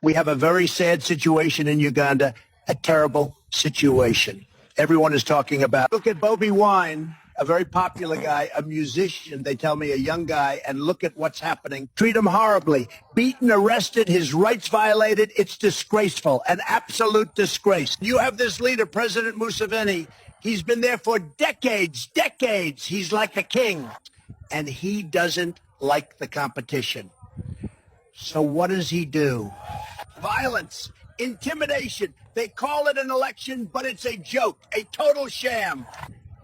We have a very sad situation in Uganda, a terrible situation. Everyone is talking about. Look at Bobi Wine, a very popular guy, a musician, they tell me, a young guy, and look at what's happening. Treat him horribly. Beaten, arrested, his rights violated. It's disgraceful, an absolute disgrace. You have this leader, President Museveni. He's been there for decades, decades. He's like a king, and he doesn't like the competition. So what does he do? Violence, intimidation. They call it an election, but it's a joke, a total sham.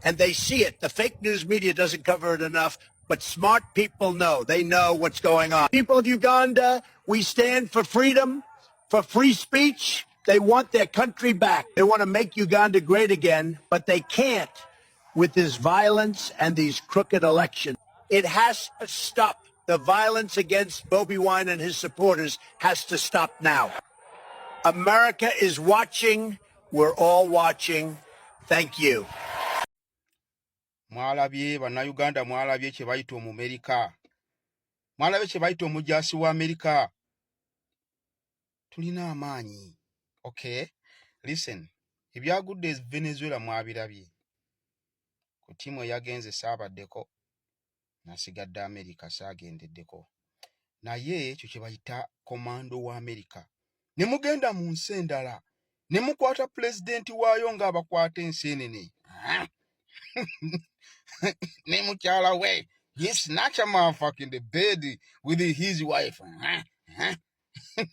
And they see it. The fake news media doesn't cover it enough, but smart people know. They know what's going on. People of Uganda, we stand for freedom, for free speech. They want their country back. They want to make Uganda great again, but they can't with this violence and these crooked elections. It has to stop. The violence against Bobi Wine and his supporters has to stop now. America is watching. We're all watching. Thank you. Mwalabye, Bannayuganda, mwalabye kye bayita Omumerika, mwalabye kye bayita omujaasi wa Amerika. Tulina amaanyi. Okay, listen, ebyagudde e Venezuela mwabirabye. Ku ttiimu eyagenze saabaddeko, nasigadde Amerika, saagendeddeko, naye ekyo kye bayita komando wa Amerika. Ne mugenda mu nsi endala ne mukwata pulezidenti waayo ng'abakwata enseenene ne mukyala we. He snatch a motherfucker in the bed with his wife, ne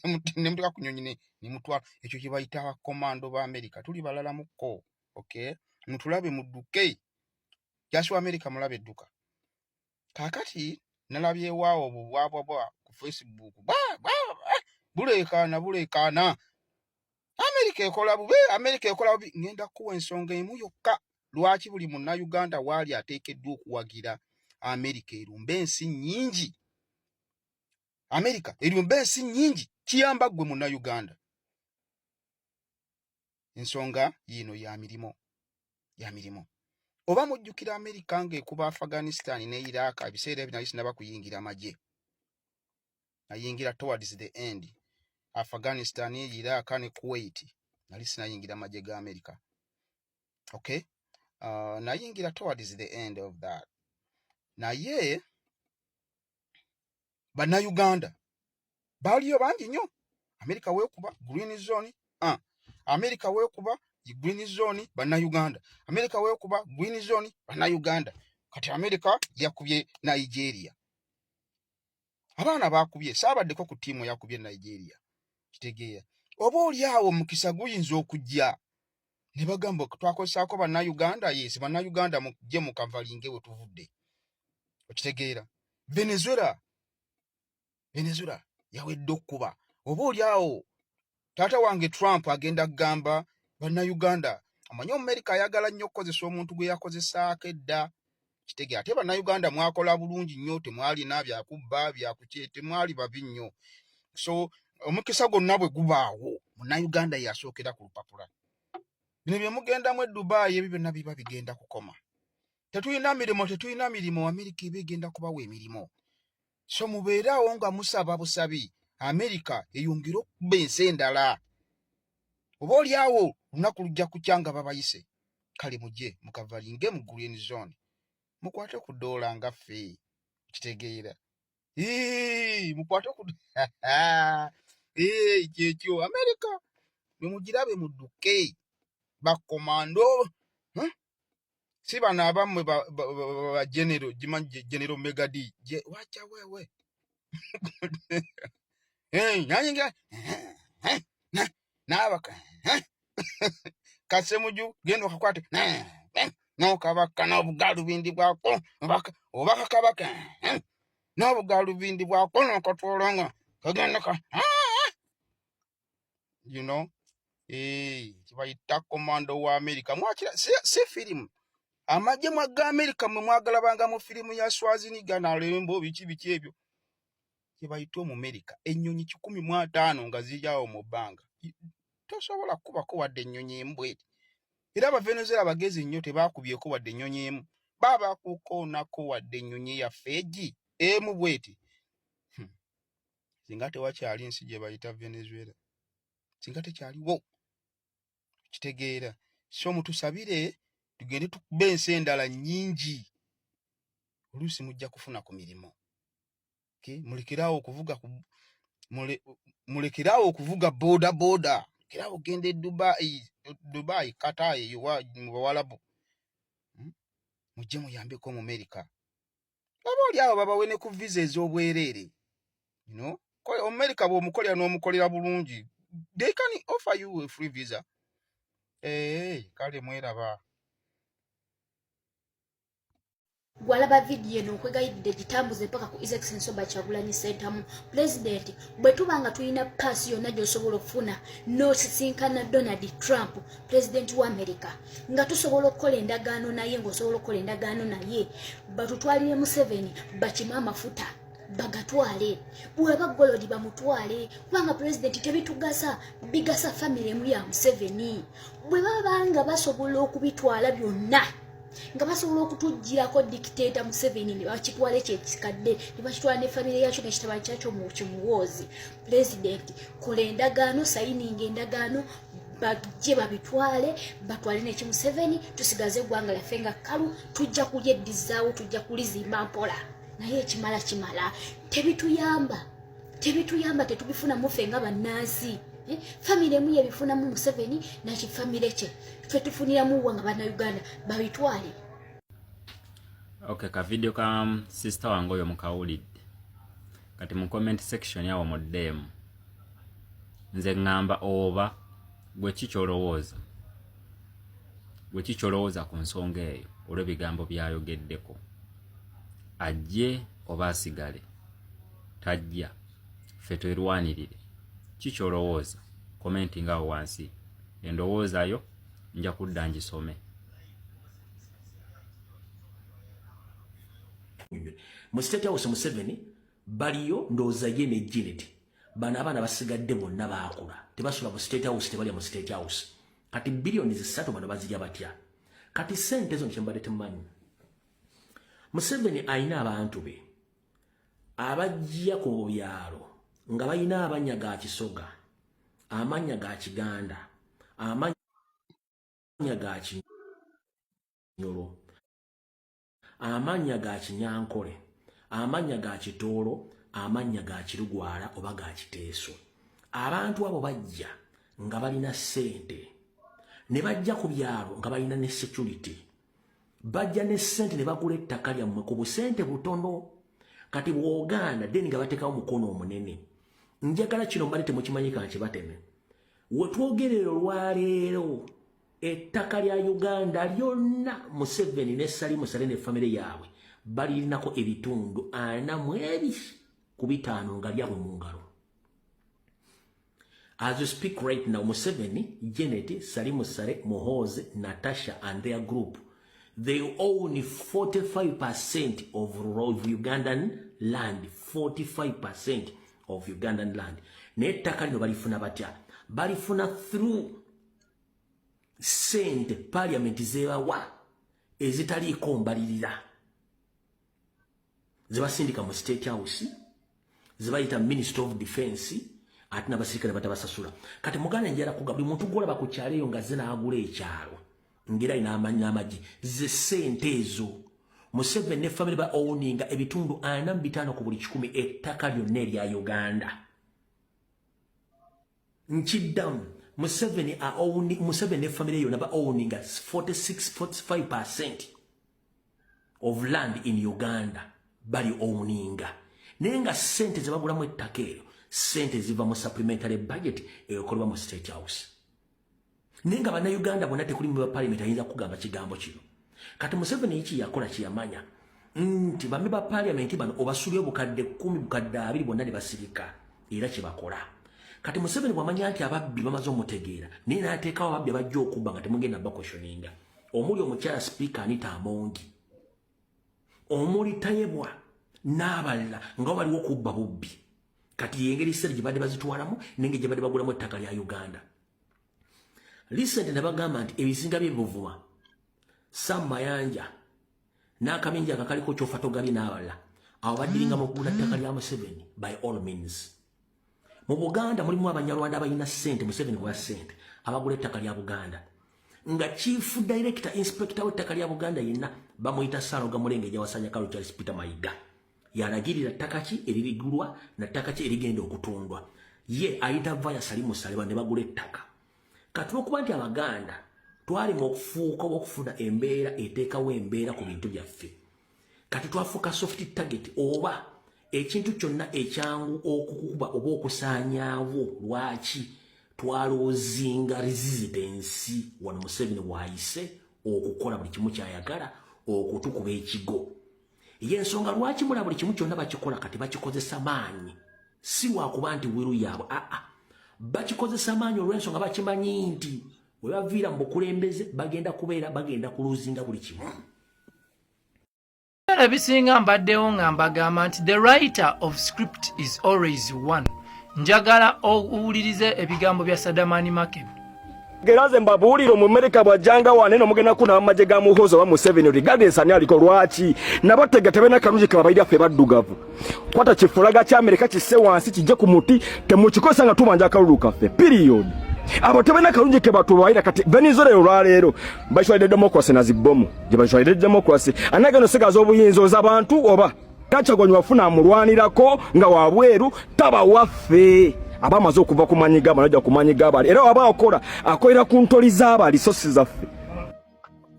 muteeka ku nyonyi ne mutwala. Ekyo kye bayita abakomando ba Amerika. Tuli balalamukko. Okay, mutulabe mudduke. Jasi wa Amerika mulabe edduka. Kaakati nalabyewaawo obubwabwabwa ku Facebook, buleekaana buleekaana, Amerika ekola bubi, Amerika ekola bubi. Ŋŋenda kukuwa ensonga emu yokka lwaki buli Munnayuganda waali ateekeddwa okuwagira Amerika erumbe ensi nnyingi. Amerika erumbe ensi nnyingi kiyamba ggwe Munnayuganda. Ensonga yiino ya mirimu, ya mirimu. Oba mujjukira Amerika ng'ekuba Afghanistan ne Iraq? Ebiseera ebyo nali sinaba kuyingira magye, nayingira towards the end. Afghanistan, Iraq ne Kuwait, nali sinayingira magye ga Amerika. Okay, nayingira towards the end of that. Naye Bannayuganda baaliyo bangi nnyo. Amerika weekuba green zone, Amerika weekuba green zone, Bannayuganda. Amerika weekuba green zone, Bannayuganda. Kati Amerika yakubye Nigeria, abaana bakubye. Saabaddeko ku ttiimu yakubye Nigeria. Kitegeera oba oli awo omukisa guyinza okujja ne bagamba, "Twakozesaako Bannayuganda." Yes, Bannayuganda mujje mukavalinge we tuvudde. Okitegeera, Venezuela, Venezuela yawedde okkuba. Oba oli awo taata wange Trump agenda kugamba Bannayuganda, amanyi Omumerika ayagala nnyo okukozesa omuntu gwe yakozesaako edda. Kitegeera, ate Bannayuganda mwakola bulungi nnyo, temwalina byakubba, byakuki, temwali babi nnyo. So omukisa gwonna bwe gubaawo, Munnayuganda yasookera ku lupapula. Bino bye mugendamu e Dubayi, ebyo byonna biba bigenda kukoma. Tetulina mirimu, tetulina mirimu. Amerika eba egenda kubawa emirimu. So mubeereawo nga musaba busabi Amerika eyongere okuba ensi endala. Oba oli awo olunaku lujja kukya nga babayise. Kale mujje mukavalinge mu green zone, mukwate ku ddoola nga ffe. Kitegeera, mukwate ku kyekyo. Amerika bwe mugirabe mudduke. Bakomando si bano abammwe ba general, gimanyi General Megadi wacha wewe nayingira n'abaka Kasemuju, genda okakwate n'okabaka n'obugalubindi bwako, obaka kabaka n'obugalubindi bwako n'okatwala nga kagenda ka kibayita komando wa Amerika. Mwakira si firimu. Amagye ga Amerika mwe mwagalabanga mu firimu ya Schwarzenegger na Rambo, biki biki ebyo. Kyebayita Omumerika, ennyonyi 150 nga ziri awo mu bbanga, tosobola kukubako wadde ennyonyi emu bweti. Era Abavenezuela bagezi nnyo, tebakubyeko wadde ennyonyi emu. Baabakukoonako wadde ennyonyi yaffe egi emu bweti. Singa tewakyali nsi gye bayita Venezuela, singa tekyaliwo. Kitegeera? So mutusabire tugende tukube ensi endala nnyingi, oluusi mujja kufuna ku mirimu. Okay? Mulekeraawo okuvuga ku mulekeraawo okuvuga boda boda, mulekeraawo okugenda e Dubai, Dubai, Qatar, eyo mu Bawalabu. Mujje muyambeko mu America. Oba oli awo babawe ne ku visa ez'obwereere. You know? America bw'omukolera n'omukolera bulungi, they can offer you a free visa. Kale mweraba. Gwalaba vidiyo eno, nkwegayiridde gitambuze mpaka ku His Excellency Robert Kyagulanyi Ssentamu, Pulezidenti. Bwe tuba nga tulina paasi yonna gy'osobola okufuna n'osisinkana Donald Trump, pulezidenti wa America, nga tusobola okukola endagaano naye, ng'osobola okukola endagaano naye, batutwalire Museveni, bakime amafuta bagatwale, bweba gold bamutwale, kubanga pulezidenti tebitugasa, bigasa famire emu ya Museveni. Bwe baba nga basobola okubitwala byonna, nga basobola okutuggyirako dictator Museveni ne bakitwala ekyo ekikadde, ne bakitwala ne famire yakyo nekitabani kyakyo mu kimuwoozi, pulezidenti, kola endagaano, sayininga endagaano, bajje babitwale, batwale neki Museveni, tusigaze eggwanga lyaffe nga kkalu. Tujja kulyeddizaawo, tujja kulizimba mpola, naye ekimala kimala. Tebituyamba, tebituyamba, tetubifunamu ffe nga bannansi. Famire emu yebifunamu, Museveni nakifamire kye. Ffe tufuniramu wa nga bannayuganda? Babitwale. Okay, ka video ka sister wange oyo mukawulidde. Kati mu comment section awo muddeemu. Nze ŋŋamba, oba gwe ki ky'olowooza? Gwe ki ky'olowooza ku nsonga eyo olw'ebigambo by'ayogeddeko? Ajje oba asigale? Tajja, ffe twerwanirire? Ki ky'olowooza? Commenti ngaawo wansi endowooza yo, nja kudda ngisome. Mu State House Museveni baliyo, ndowooza ye ne Janet. Bano abaana basigadde bonna baakula, tebasula mu State House, tebalya mu State House. Kati biliyoni 3 bano bazirya batya? Kati sente ezo kyembadde temumanyi, Museveni alina abantu be abajja ku byalo nga balina amannya ga Kisoga, amannya ga Kiganda, amannya ga Kinyolo, amannya ga Kinyankole, amannya ga Kitoolo, amannya ga Kirugwala oba ga Kiteeso. Abantu abo bajja nga balina ssente ne bajja ku byalo nga balina ne security. Bajja ne ssente ne bagula ettaka lyammwe ku busente butono. Kati bw'ogaana, then nga bateekawo mukono omunene. Njagala kino mbadde temukimanyi, kankibateme. Wetwogerera olwaleero, ettaka lya Uganda lyonna Museveni ne Salimu Sale ne famire yaabwe balirinako ebitundu 45 nga lyabwe mu ngalo. As you speak right now, Museveni, Janet, Salimu Sale, Muhoozi, Natasha and their group, they own 45% of Ugandan land, 45% of Ugandan land. Naye ettaka lino balifuna batya? Balifuna through sente parliament zebawa ezitaliiko mbalirira, zebasindika mu State House, zebayita Minister of Defense, ate n'abasirikale batabasasula. Kati muganda, njala kuga buli muntu gwolaba ku kyalo eyo nga ze n'agula ekyalo ngera alina n'amagye, ze sente ezo. Museveni ne family ba owninga ebitundu 45 ettaka lyonna erya Uganda. Nkiddamu, Museveni Museveni ne family yonna ba owninga 46 45% of land in Uganda. Bali owninga, naye nga sente zebagulamu ettaka eryo, sente ziva mu supplementary budget ekolebwa mu State House. Naye nga Bannayuganda bonna tekuli mu parliament ayinza kugamba kigambo kino. Kati Museveni iki yakola kyeyamanya nti bame ba parliament bano obasulye obukadde 10, bukadde 20, bonna ne basirika, era kyebakola. Kati Museveni bwamanya nti ababbi bamaze omutegeera, naye n'ateekawo ababbi abajja okubba nga temugenda baquestioninga, omuli omukyala Sipiika Anita Among, omuli Tayebwa n'abalala, nga baliwo okubba bubbi. Kati yengeri sente gye badde bazitwalamu nengeri gye badde bagulamu ettaka lya Uganda. Recent nabagamba nti ebizinga by'ebuvuma, Sam Mayanja n'akabinja akakaliko kyofa togabye n'abalala, abo baddiringa mu kugula ttaka lya Museveni by all means. Mu Buganda mulimu Abanyarwanda abalina ssente, Museveni kuba ssente, abagula ettaka lya Buganda, nga chief director, inspector w'ettaka lya Buganda yenna bamuyita Ssaalongo Mulenge Jawasanya Kalo Charles Peter Mayiga. Yalagirira ttaka ki eririgulwa na ttaka ki erigenda okutundwa. Ye ayita vaya Salimu Saleba ne bagula ettaka. Kati olwokuba nti Abaganda twalima okufuuka oba okufuna embeera eteekawo embeera ku bintu byaffe, kati twafuuka soft target oba ekintu kyonna ekyangu okukuba oba okusaanyaawo. Lwaki twalosinga resistance wano? Museveni waayise okukola buli kimu kyayagala okutukuba ekigo. Yensonga lwaki mula buli kimu kyonna bakikola kati bakikozesa maanyi, si lwakuba nti will yaabwe. Aa, bakikozesa maanyi olw'ensonga bakimanyi nti we baviira mu bukulembeze bagenda kubeera bagenda kulosinga buli kimu. Ebiseera ebisinga mbaddewo nga mbagamba nti the writer of script is always one. Njagala owulirize ebigambo bya Sadamani Makebe. Era nze mbabuulire, Omumerika bw'ajjanga wano eno mugenda kunaba amagye ga Muhoozi oba Museveni, regardless ani aliko. Lwaki nabatega? Tebalina kalungi kebabalira ffe baddugavu. Kwata kifulaga kya Amerika kisse wansi, kijje ku muti, temukikozesa nga tubanja akalulu kaffe, period. Abo tebalina kalungi ke batubalira. Kati Venezuela olwaleero bakitwalidde democracy na zibbomu gye bakitwalidde democracy. Anagenda osigaza obuyinza oza bantu oba Kyagulanyi wafuna amulwanirako nga wabweru, taba waffe. Aba amaze okuva ku manyi g'abali ajja ku manyi g'abali, era waba akola akolera ku ntoli z'abali, so si zaffe.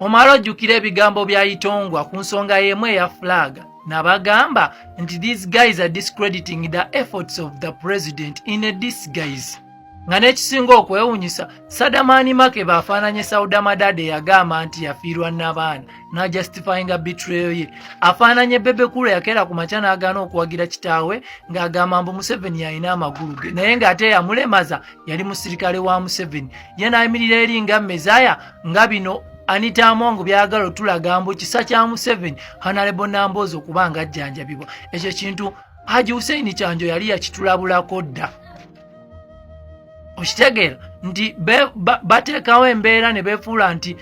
Omala ojjukira ebigambo bya Itongwa ku nsonga y'emu eya flag. Nabagamba nti these guys are discrediting the efforts of the president in a disguise. Nga n'ekisinga okwewunyisa, Sadamani Makebe afaananye Sauda Madade yagamba nti yafiirwa nabaana n'ajustifyinga betrayal ye. Afaananye Bebe Cool yakeera ku makya n'agaana okuwagira kitaawe ng'agamba mbu Museveni yalina amagulu ge, naye ng'ate yamulemaza yali musirikale wa Museveni. Ye n'ayimirira eri nga mezaya, nga bino Anita Among byagala otulaga mbu kisa kya Museveni Honorable Namboozi okuba nga ajjanjabibwa. Ekyo kintu Haji Hussein Kyanjo yali yakitulabulako dda. Okitegeera nti bateekawo embeera ne beefuula nti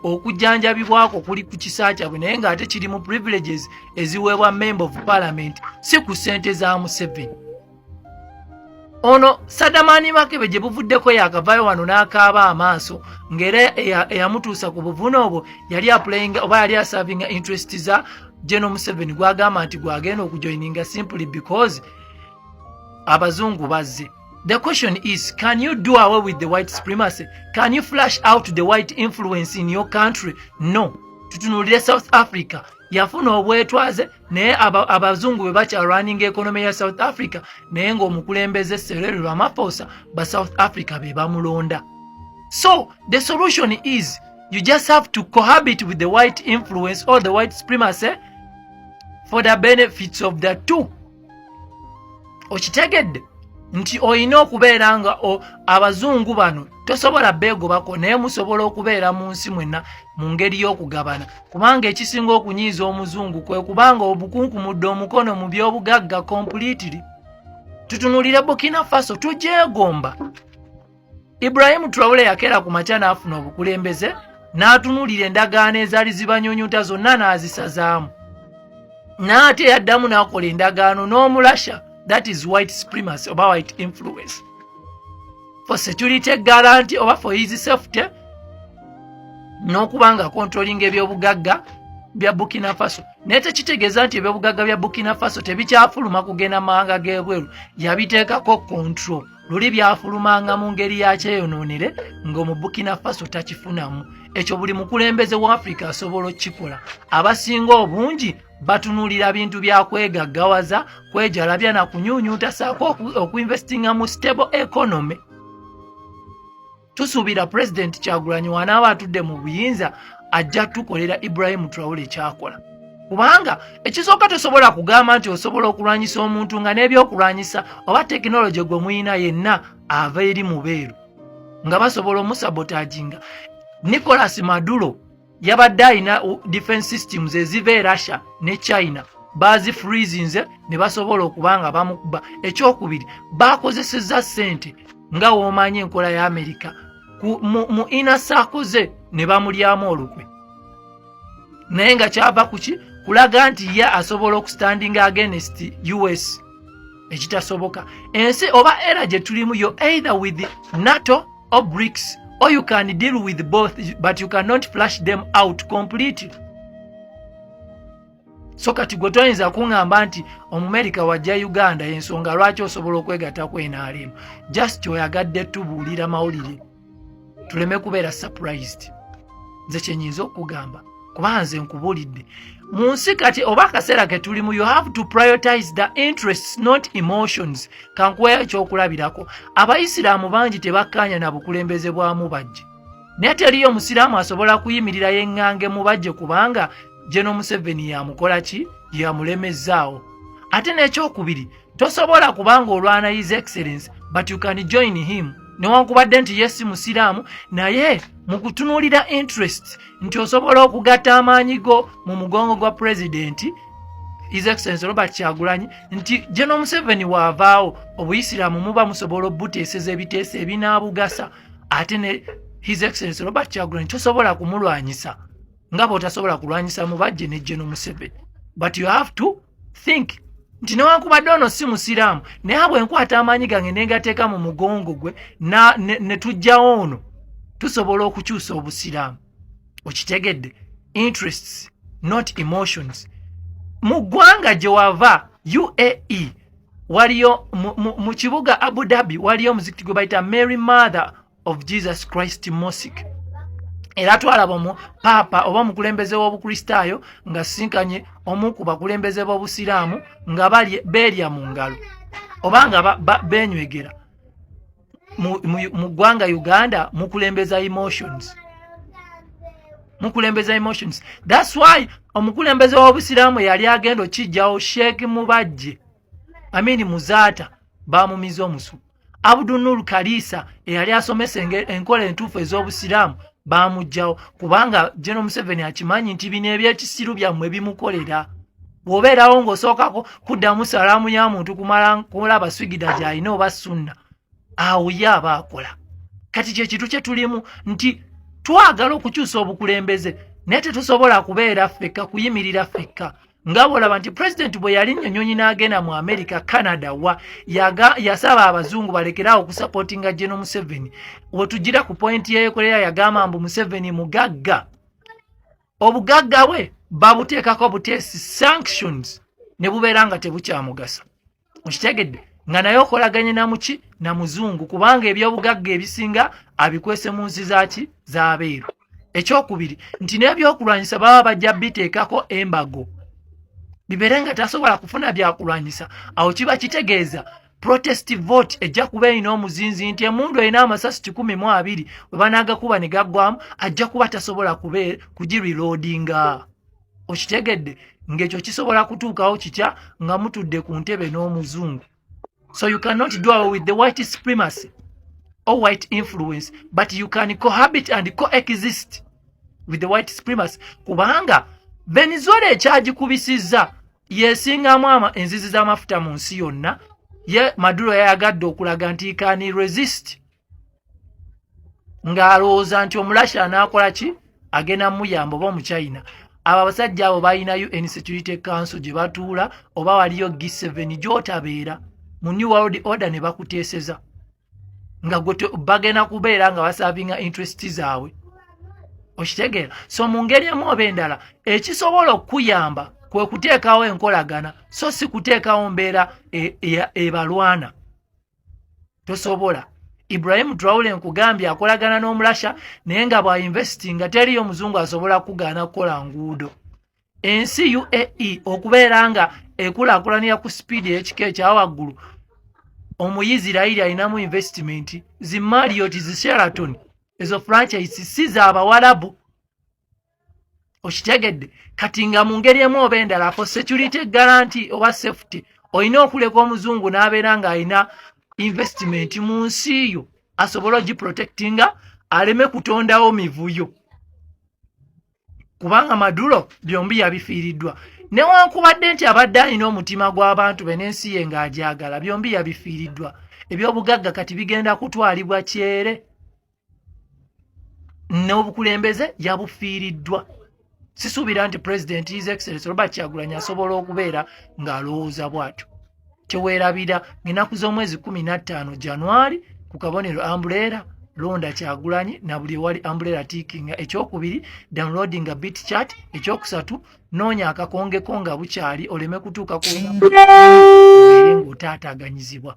okujjanjabibwako kuli ku kisa kyabwe, naye ng'ate kiri mu privileges eziweebwa member of parliament, si ku ssente za Museveni. Ono Sadamani Makebe gye buvuddeko yakavayo wano n'akaaba amaaso, ng'era eyamutuusa ku buvune obwo yali aplayinga oba yali aservinga interest za General Museveni, gwagamba nti gwagenda okujoininga simply because abazungu bazze. The question is, can you do away with the white supremacy? Can you flush out the white influence in your country? No. Tutunuulire South Africa, yafuna obwetwaze, naye abazungu bwe bakyalwaninga economy ya South Africa, naye ng'omukulembeze Cyril Ramaphosa ba South Africa be bamulonda. So the solution is you just have to cohabit with the white influence or the white supremacy for the benefits of the two. Okitegedde nti olina okubeera nga abazungu bano tosobola beegobako, naye musobola okubeera mu nsi mwenna mu ngeri y'okugabana, kubanga ekisinga okunyiiza omuzungu kwe kubanga obukunkumudde omukono mu by'obugagga completely. Tutunulire Burkina Faso, tugyegomba. Ibrahimu Traore yakeera ku makya n'afuna obukulembeze, n'atunuulira endagaano ezaali zibanyunyunta zonna n'azisazaamu, n'ate yaddamu n'akola endagaano n'Omulasha. That is white supremacy oba white influence for security guarantee oba for his safety, n'okuba nga controlling ebyobugagga bya Burkina Faso. Naye tekitegeeza nti ebyobugagga bya Burkina Faso tebikyafuluma kugenda mawanga g'ebweru. Yabiteekako control. Luli byafulumanga mu ngeri ya kyeyonoonere ng'omu Burkina Faso takifunamu. Ekyo buli mukulembeze wa Afrika asobola okukikola. Abasinga obungi batunuulira bintu bya kwegaggawaza, kwejalabya na kunyuunyuuta, saako okuinvestinga mu stable economy. Tusuubira Pulezidenti Kyagulanyi wanaaba atudde mu buyinza ajja tukolera Ibrahimu Traore kyakola, kubanga ekisooka tosobola kugamba nti osobola okulwanyisa omuntu nga n'ebyokulwanyisa oba tekinologi gwe muyina yenna ava eri mubeeru, nga basobola omusabotaginga. Nicolas Maduro yabadde alina defense systems eziva e Russia ne China, bazifreezinze ne basobola okuba nga bamukuba. Ekyokubiri, bakozesezza ssente nga woomanyi enkola ya Amerika mu inasaakoze ne bamulyamu olukwe, naye nga kyava kuki? Kulaga nti ye asobola okustandinga against US. Ekitasoboka ensi oba era gye tulimu, yo either with NATO or BRICS, or you can deal with both, but you cannot flush them out completely. So kati gwe toyinza kuŋŋamba nti Omumerika wajja Uganda ensonga lwaki osobola okwegatta ku NRM. Just oyagadde tubuulira mawulire tuleme kubeera surprised. Nze kyenyinza okugamba, kuba nze nkubuulidde mu nsi kati oba akaseera ke tulimu, you have to prioritize the interests, not emotions. Kankuweyo ekyokulabirako: Abayisiraamu bangi tebakkaanya na bukulembeze bwa Mubajje, naye teriyo musiraamu asobola kuyimirira yeŋŋange Mubajje, kubanga General Museveni yamukola ki? Yamulemezzaawo. Ate n'ekyokubiri, tosobola kubanga olwana His Excellence, but you can join him, newankubadde nti ye si musiraamu, naye mu kutunuulira interest nti osobola okugatta amaanyi go mu mugongo gwa Pulezidenti His Excellence Robert Kyagulanyi, nti General Museveni waavaawo, obuyisiraamu muba musobola obuteeseza ebiteeso ebinaabugasa. Ate ne His Excellence Robert Kyagulanyi tosobola kumulwanyisa nga bw'otasobola kulwanyisa Mubajje ne General Museveni, but you have to think nti newankubadde ono si musiraamu, naye bwe nkwata amaanyi gange nengateeka mu mugongo gwe ne tujjawo ono, tusobola okukyusa obusiraamu. Okitegedde? Interests, not emotions. Mu ggwanga gye wava, UAE, waliyo mu kibuga Abu Dhabi waliyo omuzikiti gwe bayita Mary Mother of Jesus Christ Mosque. Era twalaba omu paapa oba omukulembeze w'Obukristaayo nga sinkanye omu ku bakulembeze b'Obusiraamu nga beerya mu ngalo oba nga benywegera. Mu ggwanga Uganda mukulembeza emotions, mukulembeza emotions. That's why omukulembeze w'Obusiraamu yali agenda okijjawo, Sheikh Mubajje Amini Muzaata, bamumiza omusu. Abdunur Kalisa eyali asomesa enkola entuufu ez'Obusiraamu bamugjawo, kubanga General Museveni akimanyi nti bino ebyekisiru byammwe bimukolera. Bw'obeerawo ng'osookako kuddamu salaamu ya muntu kumala kulaba swigida gy'alina oba sunna, awo ye aba akola. Kati kyekintu kye tulimu nti twagala okukyusa obukulembeze, naye tetusobola kubeera ffekka, kuyimirira ffekka. Nga bwolaba nti pulezidenti bwe yali nnyonyonyi n'agenda mu America, Canada, wa yasaba abazungu balekeraawo okusupportinga General Museveni. Wetugira ku point yeyekolera, yagamba mbu Museveni mugagga, obugagga bwe babuteekako buteesi sanctions ne bubeera nga tebukyamugasa. Okitegedde? Nga naye okolaganye namuki? Na muzungu, kubanga ebyobugagga ebisinga abikwese mu nsi zaki? Z'abeeru. Ekyokubiri nti n'ebyokulwanyisa baba bajja biteekako embargo, bibeere nga tasobola kufuna byakulwanyisa. Awo kiba kitegeeza protest vote ejja kuba erina omuzinzi, nti emundu erina amasasi 120 bwe banaagakuba ne gaggwamu, ajja kuba tasobola kugireloadinga. Okitegedde? Ng'ekyo kisobola kutuukawo kitya nga mutudde ku ntebe n'omuzungu? So you cannot do away with the white supremacy or white influence, but you can cohabit and coexist with the white supremacy, kubanga Venezuela ekyagikubisizza yesingamu enzizi z'amafuta mu nsi yonna. Ye Maduro yayagadde okulaga nti can resist, ng'alowooza nti Omulasha anaakola ki? Agenda muyamba, oba Omuchina. Abo abasajja abo balina UN Security Council gye batuula, oba waliyo G7 gy'otabeera mu New World Order ne bakuteeseza nga gwe bagenda kubeera nga baservinga interest zaabwe. Okitegeera? So mu ngeri emu oba endala, ekisobola okukuyamba kwe kuteekawo enkolagana, so si kuteekawo mbeera ebalwana. Tosobola. Ibrahim Traore nkugambye akolagana n'Omulasha, naye nga bw'ainvestinga teriyo muzungu asobola kugaana kukola nguudo. Ensi UAE okubeera nga ekulaakulanira ku sipiidi ey'ekika ekyawaggulu, Omuyisirayiri alinamu investment, zi Marriott, zi Sheraton, ezo franchise si zaabawalabu. Okitegedde? Kati nga mu ngeri emu oba endala, for security guarantee oba safety, olina okuleka omuzungu n'abeera ng'alina investment mu nsi yo, asobole ogiprotectinga aleme kutondawo mivuyo, kubanga Maduro byombi yabifiiriddwa. Newankubadde nti abadde alina omutima gw'abantu be n'ensi ye ng'agyagala, byombi yabifiiriddwa. Ebyobugagga kati bigenda kutwalibwa kyere, n'obukulembeze yabufiiriddwa. Sisuubira nti President His Excellence Robert Kyagulanyi asobola okubeera ng'alowooza bw'atyo. Teweerabira ng'ennaku z'omwezi 15 Januari ku kabonero ambuleera londa Kyagulanyi na buli ewali ambuleera tiikinga. Ekyokubiri, downloadinga bit chat. Ekyokusatu, noonya akakongeko nga bukyali oleme kutuuka ku obeere ng'otaataaganyizibwa.